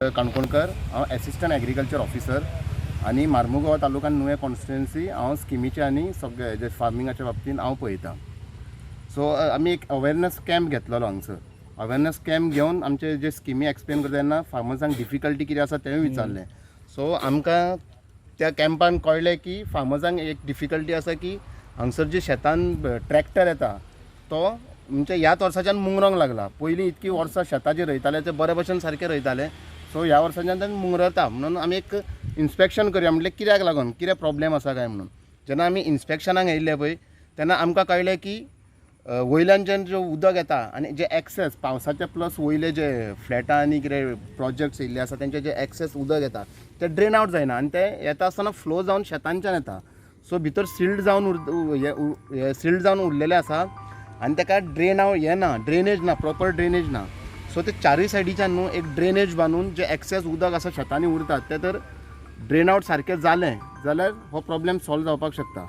काणकोणकर. हांव assistant agriculture officer आनी मार्मुगोवा तालुक्यान नुवें कॉन्स्टिट्युएन्सी हांव स्किमीचे आनी सगळे जे फार्मिंगाच्या बाबतीन हांव पळयतां. सो आमी एक अवेरनस कॅम्प घेतलेलो हांगसर. अवेरनस कॅम्प घेवन आमचे जे स्किमी एक्सप्लेन करता तेन्ना फार्मर्सांक डिफिकल्टी कितें आसा तेंय विचारलें. सो आमकां त्या कॅम्पान कळ्ळें की फार्मर्सांक एक डिफिकल्टी आसा की हांगसर जे शेतान ट्रॅक्टर येता तो म्हणजे ह्याच वर्साच्यान मुंगरोंक लागला. पयलीं इतकी वर्सां शेतां जी रोयताले ते बरे भशेन सारके रोयताले. सो ह्या वर्साच्यान ते मुंगरता म्हणून आमी एक इन्स्पेक्शन करया म्हटलें, कित्याक लागून, कितें प्रॉब्लेम आसा काय म्हणून. जेन्ना आमी इन्स्पेक्शनाक येयल्ले पळय तेन्ना आमकां कळ्ळें की वयल्यान जें जें उदक येता आनी जे एक्सेस पावसाचे प्लस वयले जे फ्लॅटां आनी कितें प्रोजेक्ट्स येयल्ले आसा तेंचे जे एक्सेस उदक येता ते ड्रेन आवट जायना आनी ते येता आसतना फ्लो जावन शेतांच्यान येता. सो भितर सिल्ड जावन हे सिल्ड जावन उरलेलें आसा आनी ताका ड्रेन आवट हें ना, ड्रेनेज ना, प्रॉपर ड्रेनेज ना. सो ते चारूय सायडीच्यान न्हू एक ड्रेनेज बांदून जे एक्सेस उदक आसा शेतांनी उरतात ते तर ड्रेन आवट सारकें जालें जाल्यार हो प्रॉब्लेम सॉल्व जावपाक शकता.